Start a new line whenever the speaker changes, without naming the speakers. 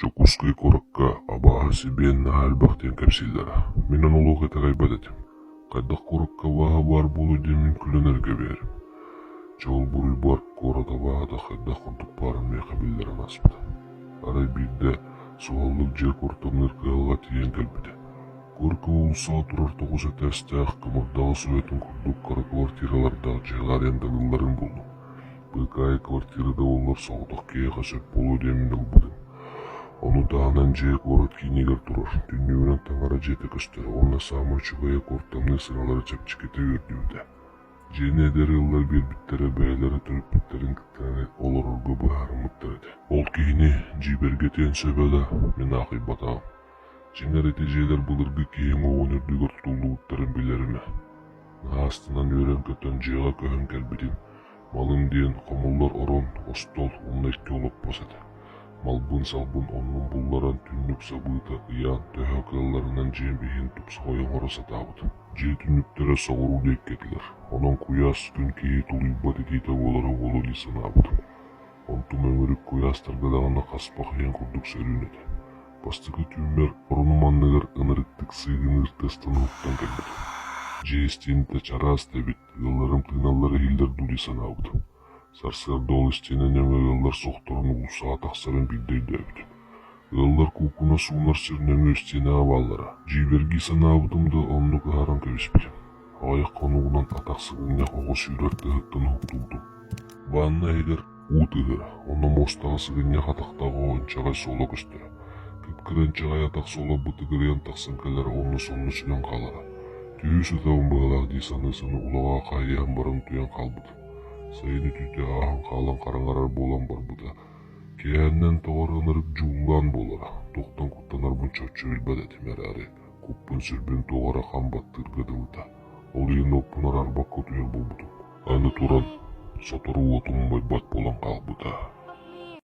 Дьокуускай куоракка абааһы сибиэн наһаа элбэх диэн кэпсииллэрэ. Мин ону олох итэҕэйбэт этим. Хайдах куоракка абааһы баар буолуой диэн мин күлэн эрэ кэбиһэрим. Дьэ ол буруйбар куорат абааһыта хайдах курдук баарын миэхэ биллэрэн ааспыта. Арай биирдэ суһаллык дьиэ куортамныыр кыһалҕа тиийэн кэлбитэ. Горькай уулуссаҕа турар тоҕус этээстээх, кымырдаҕас уйатын курдук кыра квартиралардаах дьиэҕэ арендалыылларын буллум. Быыкаайы квартира да буоллар соҕотох киһиэхэ сөп буолуо диэммин ылбытым. Ону таһынан дьиэ куорат киинигэр турар, түннүгүнэн таҥара дьиэтэ көстөр уонна саамай үчүгэйэ куортамныыр сыаналара чэпчэкитэ үөрдүбүтэ. Дьиэни эдэр ыаллар биэрбиттэрэ бэйэлэрэ төрөппүттэрин кытта олорорго быһаарыммыттар этэ. Ол киһини дьиибэргэтиэн сөбө да, мин аахайбатаҕым. Дьиҥэр ити дьиэлэр былыргы киһи уҥуоҕун үрдүгэр тутуллубуттарын билэрим ээ. Наһаа астынан үөрэн-көтөн дьиэҕэ көһөн кэлбитим. Малым диэн хомуллар орон, остуол уонна икки олоппос этэ. Малбын-салбын оннун булларан түннүк сабыыта ыйаан төһө кыалларынан дьиэм иһин тупсаҕай оҥоро сатаабытым. Дьиэ түннүктэрэ соҕуруу диэки этилэр, онон куйаас күн киһи тулуйбат итиитэ буолара буолуо дии санаабытым. Онтум өҥүрүк куйаастарга даҕаны хаспах иһин курдук сөрүүн этэ. Бастакы түүммэр оронум анныгар ынырыктык сыыгыныыр тыастан уһуктан кэлбитим. Дьиэ истиэнэтэ чараас да эбит, ыалларым тыыналлара иһиллэр дуу дии санаабытым. Сарсыарда ол истиэнэ нөҥүө ыаллар сохторон уулуссаҕа тахсарын биирдэ өйдөөбүтүм. Ыаллар куукуна суунар сир нөҥүө истиэнэҕэ бааллара. Дьиибэргии санаабытым да оннук аһаран кэбиспитим. Аҕыйах хонугунан атах сыгынньах оҕо сүүрэр тыаһыттан уһуктубутум. Ванна иһигэр уу тыаһыра, онно муостаҕа сыгынньах атахтаах оҕо инчэҕэй суола көстөрө. Кып-кыра инчэҕэй атах суола бытыгырыйан тахсан кэлэрэ уонна сонно сүтэн хаалара. Түһүү сытабын быһыылаах дии саныы-саныы улаҕаҕа хайыһан баран утуйан хаалбытым. Сайын үтүөтэ ааһан хаалан хараҥарар буолан барбыта. Киэһэннэн тоҕо эрэ ынырык дьууллаан буолара, туохтан куттанарбын чопчу билбэт этим эрээри, куппун-сүрбүн туох эрэ хам баттыырга дылыта. Ол иһин уоппун араарбакка утуйар буолбутум. Аны туран, сотору уотум умайбат буолан хаалбыта.